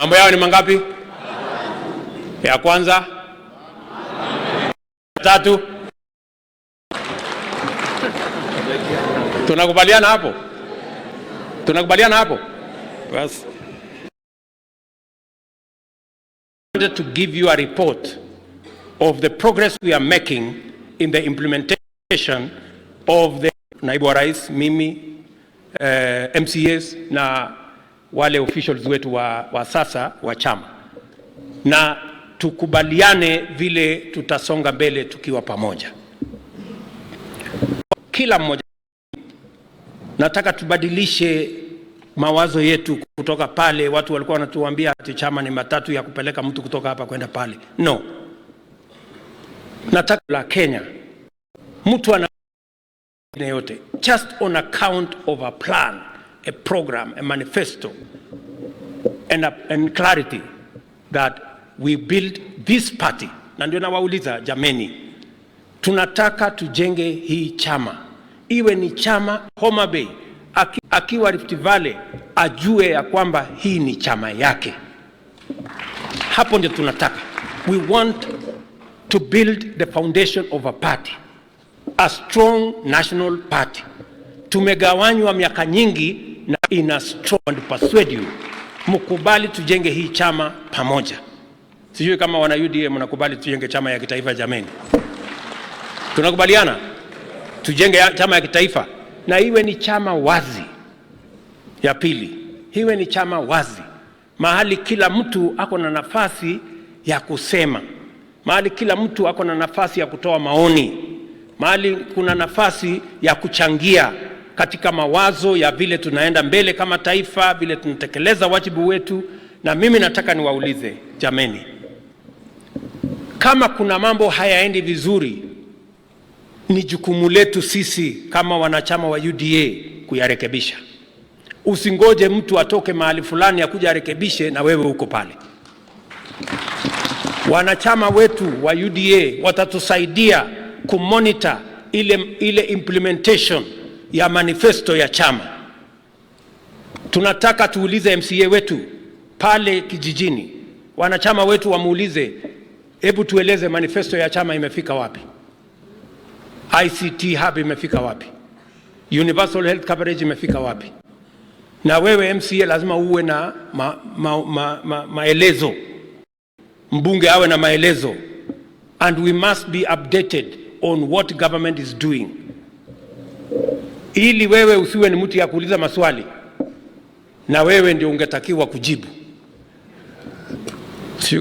Mambo yao ni mangapi? Ya kwanza, tatu. Tunakubaliana hapo? Tunakubaliana hapo? Basi. I wanted to give you a report of the progress we are making in the implementation of the Naibu wa Rais, mimi, MCAs na wale officials wetu wa sasa wa chama, na tukubaliane vile tutasonga mbele tukiwa pamoja. Kila mmoja, nataka tubadilishe mawazo yetu kutoka pale watu walikuwa wanatuambia ati chama ni matatu ya kupeleka mtu kutoka hapa kwenda pale. No, nataka la Kenya mtu ana yote just on account of a plan, a program, a manifesto and clarity that we build this party. Na ndio nawauliza jameni, tunataka tujenge hii chama iwe ni chama Homa Bay, akiwa Rift Valley ajue ya kwamba hii ni chama yake. Hapo ndio tunataka. We want to build the foundation of a party, a strong national party. Tumegawanywa miaka nyingi na ina strong and persuade you, mkubali tujenge hii chama pamoja. Sijui kama wana UDA mnakubali tujenge chama ya kitaifa jameni. Tunakubaliana tujenge chama ya kitaifa na iwe ni chama wazi. Ya pili, iwe ni chama wazi, mahali kila mtu ako na nafasi ya kusema, mahali kila mtu ako na nafasi ya kutoa maoni, mahali kuna nafasi ya kuchangia katika mawazo ya vile tunaenda mbele kama taifa, vile tunatekeleza wajibu wetu. Na mimi nataka niwaulize jameni, kama kuna mambo hayaendi vizuri, ni jukumu letu sisi kama wanachama wa UDA kuyarekebisha. Usingoje mtu atoke mahali fulani akuja arekebishe na wewe uko pale. Wanachama wetu wa UDA watatusaidia kumonitor ile implementation ya manifesto ya chama. Tunataka tuulize MCA wetu pale kijijini, wanachama wetu wamuulize, hebu tueleze manifesto ya chama imefika wapi? ICT hub imefika wapi? Universal health coverage imefika wapi? Na wewe MCA lazima uwe na maelezo, mbunge awe na maelezo, and we must be updated on what government is doing, ili wewe usiwe ni mtu ya kuuliza maswali na wewe ndio ungetakiwa kujibu.